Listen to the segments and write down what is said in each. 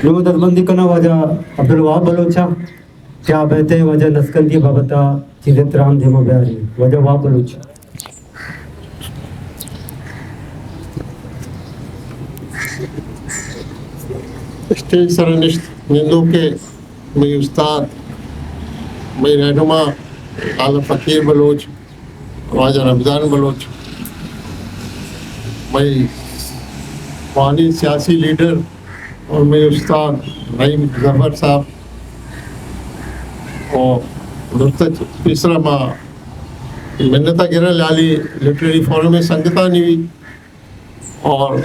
نوں دزبندی کناں واجہ عبدالوہاب بلوچ ءَ کہ آ بہتے واجہ نسکندی بابت ءَ چیزے تران دیما بیاری۔ واجہ وہاب بلوچ۔ اسٹیج سر نشت نندوکے، مئی استاد، مئی رہنما لالا فقیر بلوچ، واجہ رمضان بلوچ، مئی وانی سیاسی لیڈر اور مئی استاد رحیم ظفر صاحب، اور درست پیسرا ما منت گرا لالی لٹریری فورم سنگتانی بھی، اور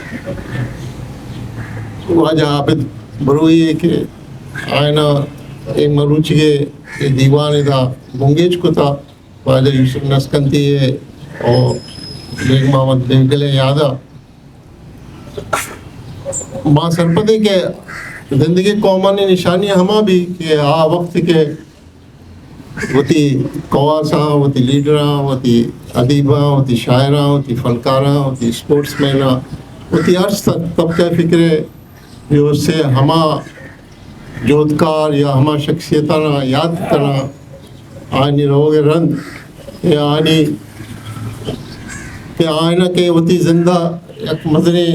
واجہ عابد بروئی کہ آئینا اے مروچی کے دیوان دا بنگیج کتا، واجہ یوسف نسکنتی ہے اور بیگ محمد بیگل یادا۔ ما سرپدیں کہ زندگی قومانی نشانی ہما بھی کہ آ وقت کے وتی کواساں، وتی لیڈراں، وتی ادیباں، وتی شاعراں، وتی فنکاراں، وتی اسپورٹس میناں، وتی ہر س-، طبقہ فکرے جو سے ہما جہدکار یا ہما شخصیتاں یاد کناں، آنی روگ رند یا آنی کہ آئینہ کہ وتی زندہ یک مزنیں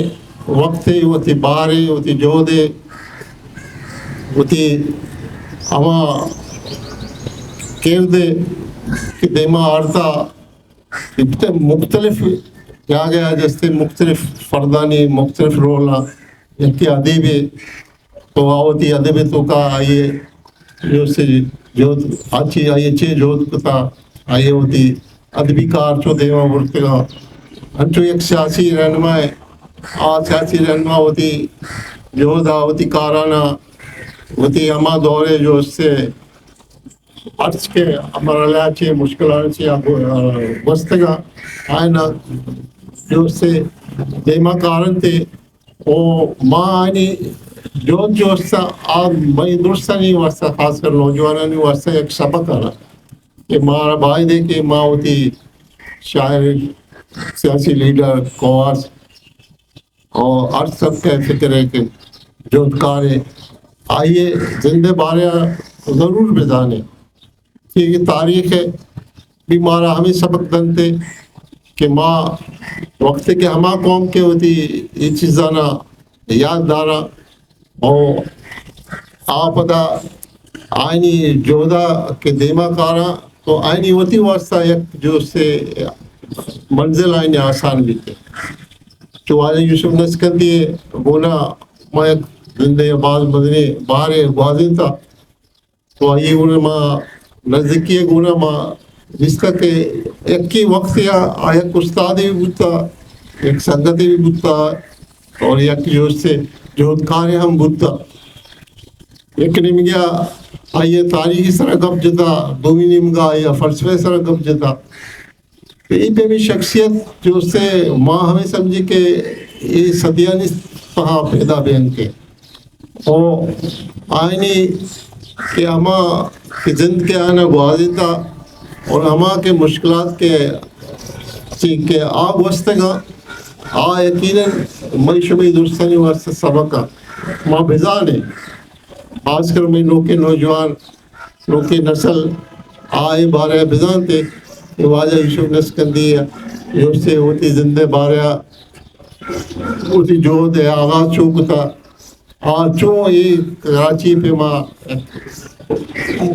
وقتے، وتی بارے، وتی جہدے، وتی ہما کردے کہ دیما آرتا، کہ بتے مختلف جاگہ جستے مختلف فردانی مختلف رول، یکی ادیبے تو آ وتی ادب توکا آئیے جو سے جہد، آچی آئیے چے جہد کتا، آئیے وتی ادبی کار چو دیما برتگا۔ انچو یک سیاسی رہنما ہے، آ سیاسی رہنما وتی جہد آ وتی کارانا وتی ہما دورے جو سے ہرچ کہ مرحلہ چے مشکلات چے آ گو-، آ گوستگا آئینا جو سے دیما کارنتے او ما آنی جہد جو است آ مئی درستانی واسطہ، خاص کر نوجوانانی واسطہ یک سبق آنا کہ مارا باید ہے کہ ما وتی شاعر، سیاسی لیڈر، کواس اور ہر طبقہ فکر ہے کہ جہدکار ہے، آئیے زندے بارے ضرور بزانے۔ کہ تاریخ ہے بھی مارا ہمیں سبق دنتے کہ ما وقت کہ ہما قوم کے ہوتی یہ چیزانا یاد دارا اور آ پدا آئینی جہدا کہ دیما کارا تو آئینی وتی واسطہ یک جو سے منزل آئینی آسان بیتے۔ چو واجہ یوسف نسکندی گونا ما یک زندے باز مزنی بارے گوازینتا تو آئی گونا ما نزدیکی گونا ما دیستا کہ یکی وقت یا آ یک استادے بھی بوتا، یک سنگتے بھی بوتا اور یک جو سے جہدکارے ہم بوتا۔ یک نیمگا آئی تاریخی سرا گپ جتا، دومی نیمگا آئی فلسفے سرا گپ جتا۔ اے پیمیں شخصیت جو سے ما ہمیں سمجھی کہ اے صدیانی تہا پیدا بینت کہ او آئینی کہ ہما کہ زند کہ آنا گوازینتا اور ہما کہ مشکلات کہ چی کہ آ گوستگا آ یقیناً مئی شمئی درستانی واسطہ سبق آ ما بزانے، خاص کر مئی نوکے نوجوان نوکیں نسل آ اے بارہ ء بزانت کہ واجہ یوسف نسکندی ء یوستے وتی زند ء بارہ ء وتی جہد ء آغاز چو کتا، آ چون اے کراچی ء پیما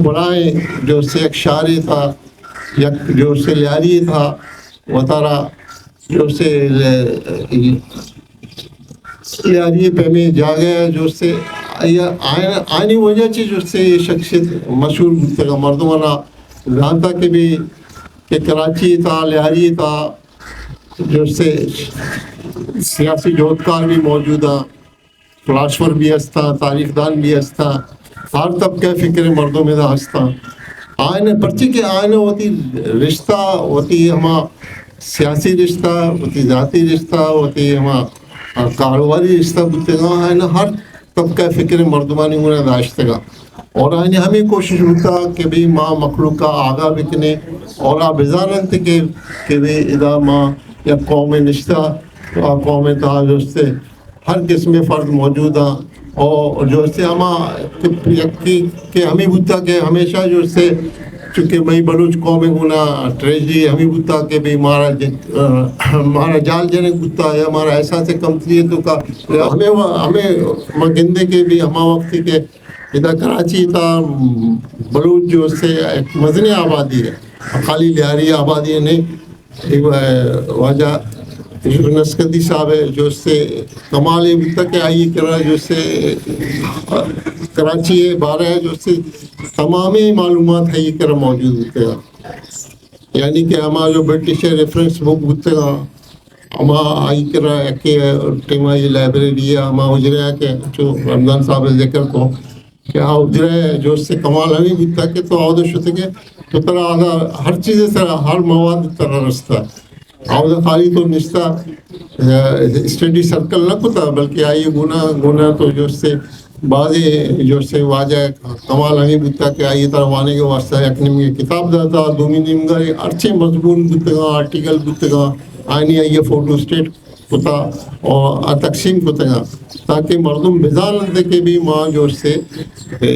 بلائیں جوستے یک شہرے تھا، یک جوستے لیاری تھا، وتارا جوستے لیاری ء پیمیں جاگہ ء جوستے آئی ء آئین، آئینی وجہ چہ جوستے اے شخصیت مشہور بوتگ ء مردمانا زانتا کہ بھی کہ کراچی تا لیاری تا جوستے سیاسی جہدکار بھی موجود آں، فلاسفر بھی ہستاں، تاریخ دان بھی ہستاں، ہر طبقہ فکر مردم ادا ہستاں۔ آئین پرچی کہ آئین وتی رشتہ، وتی ہما سیاسی رشتہ، وتی ذاتی رشتہ، وتی ہما کاروباری رشتہ بوتگاں، آئین ہر طبقہ فکر مردمانی گونا داشتگا اور آئین ہمیں کوشش بوتا کہ بھی ما مخلوق کا آگاہ بکنے اور آ بزاننت کہ، کہ بھی ادا ما یک قوم نشتہ، آ قوم تہا جوستے ہر قسم فرد موجود آں، اور جو سے ہما یکی کہ ہمیں بوتا کہ ہمیشہ جو سے، چونکہ مئی بلوچ قوم گونا ٹریجڈی ہمیں بوتا کہ بھئی مارا ج-، مارا جال جنگ بوتا یا مارا احساس کمتری ہے تو کا ہمیں، ہمیں ما گندے کہ بھئی ہما وقتی کہ ادا کراچی تا بلوچ جو سے ایک مزنیں آبادی ہے، خالی لیاری آبادی نہیں۔ واجہ یوسف نسکندی صاحب ہے جو سے کمال یہ بوتا کہ آئی کرا جو سے کراچی ہے بارہ ہے جو سے تمام معلومات ہے یہ کرا موجود ہوتے ہیں۔ یعنی کہ ہما جو برٹش ریفرنس بک بوتے ہیں، ہما آئی کرا کہ ٹیما یہ لائبریری ہے، ہما اجرا کہ چو رمضان صاحب ذکر کو کہ آ اجرا جو سے کمال ہمیں بوتا کہ تو آؤ دے شتے کہ تو ترا آدھا ہر چیز سرا، ہر مواد ترا رستا۔ آؤ دے خالی تو نشتا، اے، اسٹڈی سرکل نہ کتا، بلکہ آئی گنا، گنا تو جو سے بازی جو سے واجہ کمال ہمیں بوتا کہ آئی ترا وانے کے واسطہ یک نیمگے کتاب داتا، دومی نیمگا ہرچے مضمون بوتگا، آرٹیکل بوتگا، آئینی آئی فوٹو اسٹیٹ کتا اور آ تقسیم کتگا، تاکہ مردم بزان انت کہ بھی ما جو سے، اے،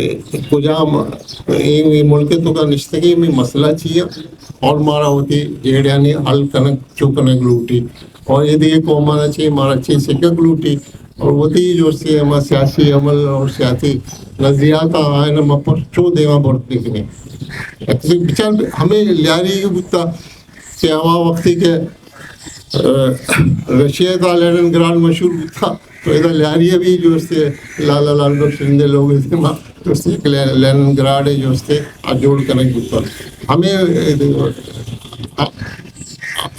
کجام اے، اے ملک تو کا نشتگی میں مسئلہ چی ہے اور مارا ہوتی جیڑیانی حل کنک چو کنک لوٹی اور یہ دیگہ قومانا چی مارا چی سکک لوٹی اور وتی جو سے ہما سیاسی عمل اور سیاسی نظریات آئین ما پر چو دیما برت بکنے۔ بچار ہمیں لیاری بوتا کہ ہما وقتی کہ، اے، رشیا تا لینن گرانڈ مشہور بوتا، تو ادا لیاری بھی جو سے لالا لال بخش شرندے لوگ سے ما جو سے ایک لے-، لینن گرانڈ جو سے آ جوڑ کنگ بوتا۔ ہمیں، اے،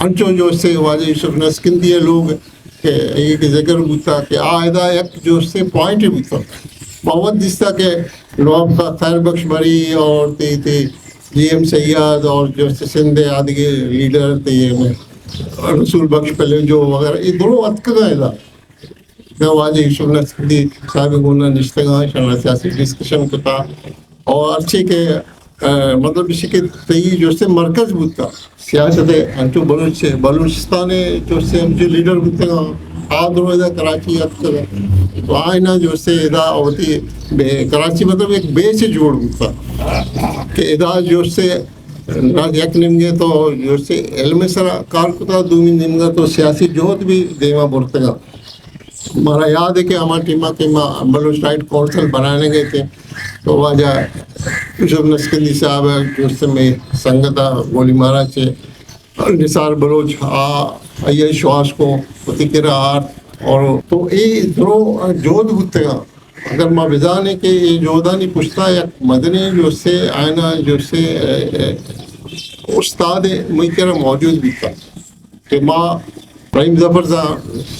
انچو جو سے واجہ یوسف نسکندی لوگ کہ ایک ذکر بوتا کہ آ ادا یک جو سے پوائنٹ بوتا۔ ما وت دیستا کہ نواب خیر بخش مری اور تی، تی جی ایم سید اور جو سے سندھ آدگے لیڈر تی رسول بخش پلیجو وغیرہ یہ درو اتکگا ادا۔ کہ واجہ یوسف نسکندی صاحب گونا نشتگا، شانا سیاسی ڈسکشن کتا اور ہرچی کہ، اے، مطلب اسی کہ تئی جو سے مرکز بوتا۔ سیاست انچو بلوچ، بلوچستان جو سے ہم جو لیڈر بوتگا، آ درو ادا کراچی اتکگا۔ تو آئینا جو سے ادا ہوتی بے-، کراچی مطلب ایک بیس جوڑ بوتا کہ ادا جو سے یک نیمگے تو جو سے علم سرا کار کتا، دومی نیمگا تو سیاسی جہد بھی دیما برتگا۔ مارا یاد ہے کہ ہما ٹیما کہ ما بلوچ رائٹ کونسل بنانے گئے تھے، تو واجہ یوسف نسکندی صاحب جو سے میں سنگتا گولی مارا چے نثار بلوچ آ، آئی شواس کو وتی کرا آرت۔ اور تو اے درو جہد بوتگا۔ اگر ما بزانے کہ اے جہدانی پشتا یک مدنی جو سے آئینا جو سے، اے، اے، استاد مئی کرا موجود بیتا کہ ما رحیم ظفر زا-،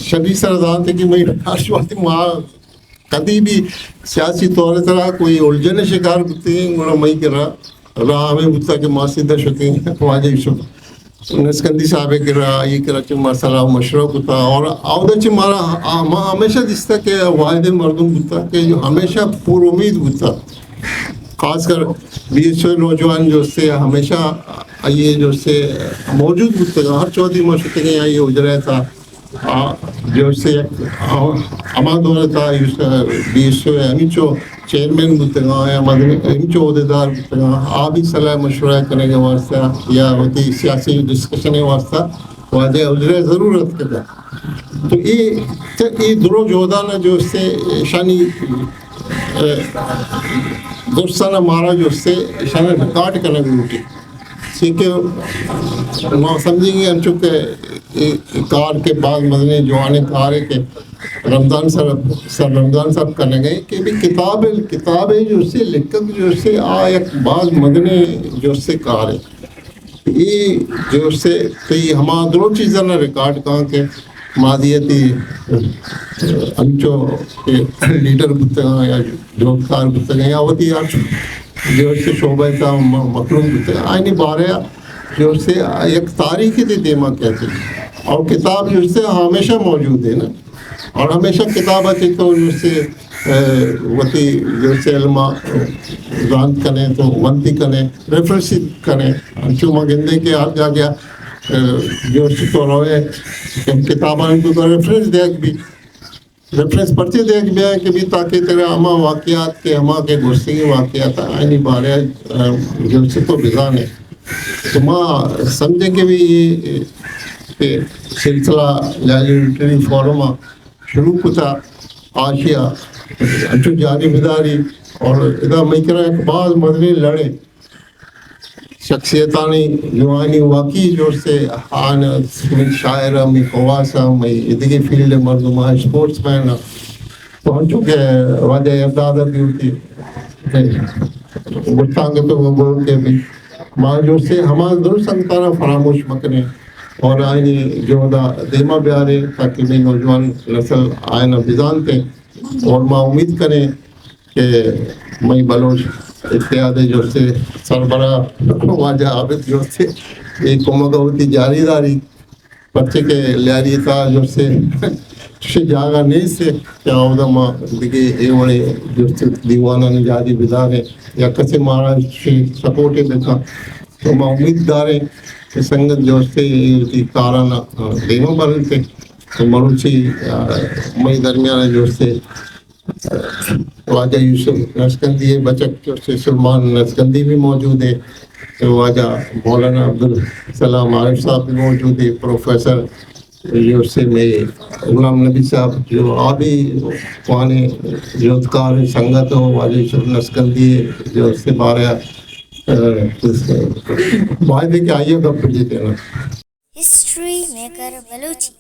شبی سر زانتے کہ مئی ہر وقت ما کدی بھی سیاسی طور ترا کوئی الجھن شکار بوتگیں، گڑا مئی کرا راہ ہمیں بوتا کہ ما سیدھا شتیں واجہ یوسف نسکندی صاحب کرا، آئی کرا چہ ما صلاح و مشورہ کتا اور آودا چہ مارا، آ، ما ہمیشہ دیستا کہ واحد مردم بوتا کہ جو ہمیشہ پر امید بوتا، خاص کر بی ایس او نوجوان جو سے ہمیشہ آئی جو سے موجود بوتگا، ہر چوتھی ما شتگیں آئی اجرا تھا۔ آ، جو سے، آ، ہما دور تا یوس-، بی ایس او ہمینچو چیئرمین بوتگاں یا مدنی ہمینچو عہدیدار بوتگاں، آ بھی صلاح مشورہ کنگ واسطہ یا وتی سیاسی ڈسکشن واسطہ واجہ حضور ضرورت کرتا۔ تو اے، تو اے درو جہدانا جو سے شانی، اے، درستانا مارا جو سے شانی ریکارڈ کنگ لوٹی۔ چی کہ ما سمجھیں گے انچو کہ اے کار کہ باز مزنیں جوانیں کارے کہ رمضان سر، سر رمضان صاحب کنگ ء کہ بھی کتاب، کتاب جو سے لکھک جو سے آ یک باز مزنیں جو سے کار ہے۔ اے جو سے کئی ہما درو چیزاں ریکارڈ کاں کہ مادیتی انچو کہ لیڈر بوتگاں یا جوڑکار بوتگاں یا وتی ہر جو سے شعبہ تا م-، مخلوق بوتگاں، آئینی بارے جو سے یک تاریخی تے دیما کہتے۔ اور کتاب جو سے ہمیشہ موجود ہے نا، اور ہمیشہ کتاب اچے تو جو سے، اے، وتی جو سے علم زانت کنے تو ونتی کنے، ریفرنس کنے۔ انچو ما گندے کہ ہر جاگہ، اے، جو سے تو روے، کتاباں کو تو ریفرنس دیکھ بھی۔ ریفرنس پرچے دیگ بیا کہ بھی تاکہ تیرا ہما واقعات کہ ہما کہ گوشتگی واقعات آئینی بارے جو سے تو بزانے، تو ما سمجھیں کہ بھی یہ کہ سلسلہ لٹریری فورم شروع کتا، آشیا انچو جاری بداری۔ اور ادا مئی کرا ایک باز مزنیں لڑے شخصیتانی جوانی واقعی جوڑ سے آن، مئی شاعر، مئی خواص، مئی ادگی فیلڈ مردم، اسپورٹس مین، تو انچو کہ واجہ یزداد بھی ہوتی گٹاں کہ تو گول کے بھی ما جوڑ سے ہما درست انتارا فراموش مکنے اور آئینی جودا دیما بیارے تاکہ مئی نوجوان نسل آئینا بزانتے۔ اور ما امید کریں کہ مئی بلوچ اتحاد جوڑ سے سربراہ واجہ عابد جوڑ سے یہ کمک ہوتی جاری داری، پرچے کہ لیاری تا جوڑ سے چشیں جاگہ نیست کہ اودا ما دگہ اے وڑے جوڑ سے دیوانانی جاری بداریں یا کسے مارا چشیں سپورٹے بکن۔ تو ما امید داریں کہ سنگت جوڑ سے اے وتی کارانا دیما برنتے۔ تو مروچی مئی درمیان جوڑ سے واجہ یوسف نسکندی ءِ بچک جو سے سلمان نسکندی بھی موجود ہے، تو واجہ مولانا عبدالسلام عارف صاحب بھی موجود ہے، پروفیسر جو سے میں غلام نبی صاحب جو آ بھی پوانے جوتکار سنگت ہو، واجہ یوسف نسکندی جو سے بارے باید کہ آئیے گپ جیتے نا۔ History maker Balochi.